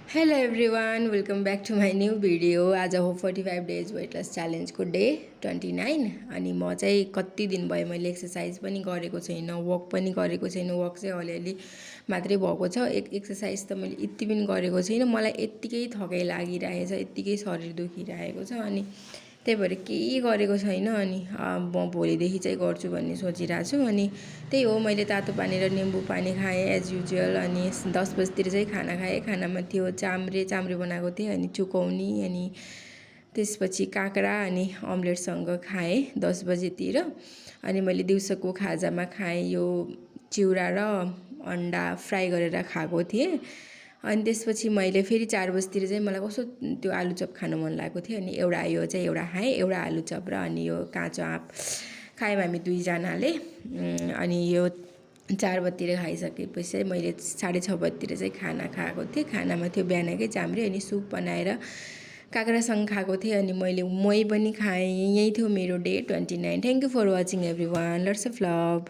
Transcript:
Hello everyone welcome back to my new video. आज हो 45 days weight loss च्यालेन्जको day 29। अनि म चाहिँ कति दिन भयो मैले एक्सर्साइज पनि गरेको छैन, वक पनि गरेको छैन। वक चाहिँ अलिअलि मात्रै भएको छ। एक्सर्साइज त मैले यति पनि गरेको छैन। मलाई यत्तिकै थकाइ लागिरहेछ, यत्तिकै शरीर दुखिरहेको छ। अनि त्यही भएर केही गरेको छैन। अनि म भोलिदेखि चाहिँ गर्छु भन्ने सोचिरहेको छु। अनि त्यही हो, मैले तातो पानी र निम्बु पानी खाएँ एज युजुअल। अनि 10 बजीतिर चाहिँ खाना खाएँ। खानामा थियो चाम्रे बनाएको थिएँ, अनि चुकौनी, अनि त्यसपछि काँक्रा अनि अम्लेटसँग खाएँ 10 बजेतिर। अनि मैले दिउँसोको खाजामा खाएँ यो चिउरा र अन्डा फ्राई गरेर खाएको थिएँ। अनि त्यसपछि मैले फेरि 4 बजीतिर चाहिँ मलाई कस्तो त्यो आलुचप खानु मन लागेको थियो। अनि यो चाहिँ एउटा खाएँ, एउटा आलुचप र अनि यो काँचो आँप खायौँ हामी दुईजनाले। अनि यो 4 बजीतिर खाइसकेपछि चाहिँ मैले 6:30 बजीतिर चाहिँ खाना खाएको थिएँ। खानामा थियो बिहानकै चाम्रे अनि सुप बनाएर काँक्रासँग खाएको थिएँ। अनि मैले मही पनि खाएँ। यही थियो मेरो day 29। Thank you for watching everyone. Lots of love.